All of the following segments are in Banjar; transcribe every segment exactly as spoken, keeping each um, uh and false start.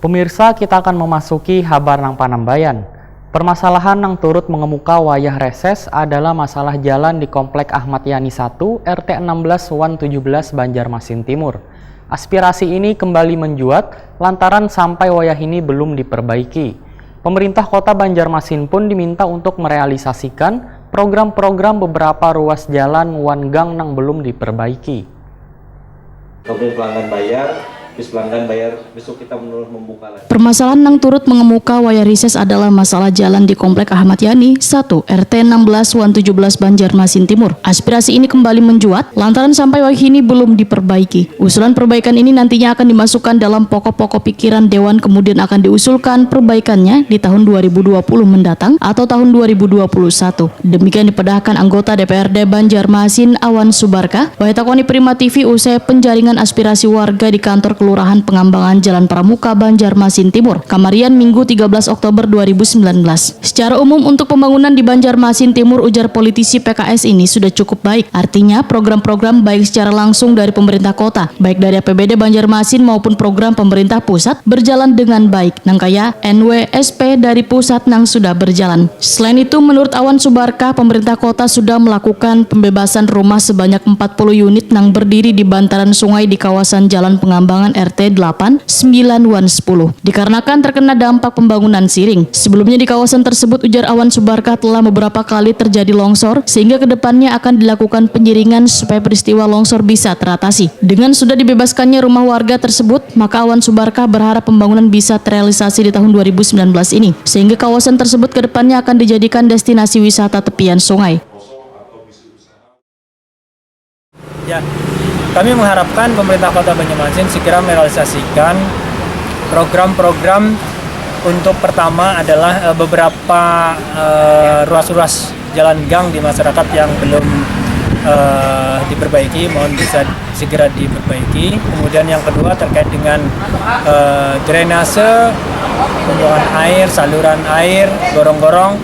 Pemirsa, kita akan memasuki habar nang panambayan. Permasalahan nang turut mengemuka wayah reses adalah masalah jalan di Komplek Ahmad Yani satu, R T enam belas Wan tujuh belas, Banjarmasin Timur. Aspirasi ini kembali menjuat lantaran sampai wayah ini belum diperbaiki. Pemerintah Kota Banjarmasin pun diminta untuk merealisasikan program-program beberapa ruas jalan wan gang nang belum diperbaiki. Kemudian pelanggan bayar, bis pelanggan bayar, besok kita menurut membuka lagi. Permasalahan nang turut mengemuka wayah rises adalah masalah jalan di Komplek Ahmad Yani, satu, R T enam belas Wan tujuh belas Banjarmasin Timur. Aspirasi ini kembali menjuat lantaran sampai wayah ini belum diperbaiki. Usulan perbaikan ini nantinya akan dimasukkan dalam pokok-pokok pikiran Dewan, kemudian akan diusulkan perbaikannya di tahun dua ribu dua puluh mendatang atau tahun dua ribu dua puluh satu. Demikian dipadahkan anggota D P R D Banjarmasin Awan Subarkah, wayah takoni Prima T V usai penjaringan aspirasi warga di kantor Kelurahan Pengambangan Jalan Pramuka, Banjarmasin Timur, kamarian Minggu tiga belas Oktober dua ribu sembilan belas. Secara umum, untuk pembangunan di Banjarmasin Timur, ujar politisi P K S ini sudah cukup baik. Artinya, program-program baik secara langsung dari pemerintah kota, baik dari A P B D Banjarmasin maupun program pemerintah pusat berjalan dengan baik, nang kaya N W S P dari pusat nang sudah berjalan. Selain itu, menurut Awan Subarkah, pemerintah kota sudah melakukan pembebasan rumah sebanyak empat puluh unit nang berdiri di bantaran sungai di kawasan Jalan Pengambangan R T delapan, sembilan, wan sepuluh, dikarenakan terkena dampak pembangunan siring. Sebelumnya di kawasan tersebut, ujar Awan Subarkah, telah beberapa kali terjadi longsor, sehingga kedepannya akan dilakukan penyiringan supaya peristiwa longsor bisa teratasi. Dengan sudah dibebaskannya rumah warga tersebut, maka Awan Subarkah berharap pembangunan bisa terrealisasi di tahun dua ribu sembilan belas ini, sehingga kawasan tersebut kedepannya akan dijadikan destinasi wisata tepian sungai. Ya, kami mengharapkan pemerintah Kota Banjarmasin segera merealisasikan program-program. Untuk pertama adalah eh, beberapa eh, ruas-ruas jalan gang di masyarakat yang belum eh, diperbaiki, mohon bisa segera diperbaiki. Kemudian yang kedua terkait dengan eh, drainase, pembuangan air, saluran air, gorong-gorong.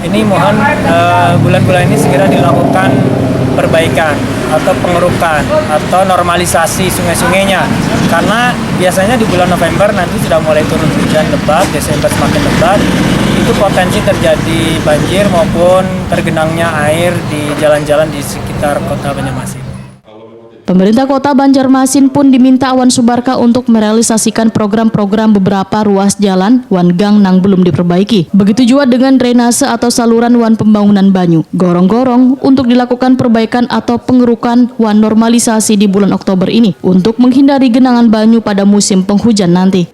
Ini mohon eh, bulan-bulan ini segera dilakukan perbaikan atau pengerukan atau normalisasi sungai-sungainya, karena biasanya di bulan November nanti sudah mulai turun hujan lebat, Desember semakin lebat, itu potensi terjadi banjir maupun tergenangnya air di jalan-jalan di sekitar Kota Banjarmasin. Pemerintah Kota Banjarmasin pun diminta Awan Subarkah untuk merealisasikan program-program beberapa ruas jalan wan gang nang belum diperbaiki. Begitu jua dengan drainase atau saluran wan pembangunan banyu, gorong-gorong, untuk dilakukan perbaikan atau pengerukan wan normalisasi di bulan Oktober ini untuk menghindari genangan banyu pada musim penghujan nanti.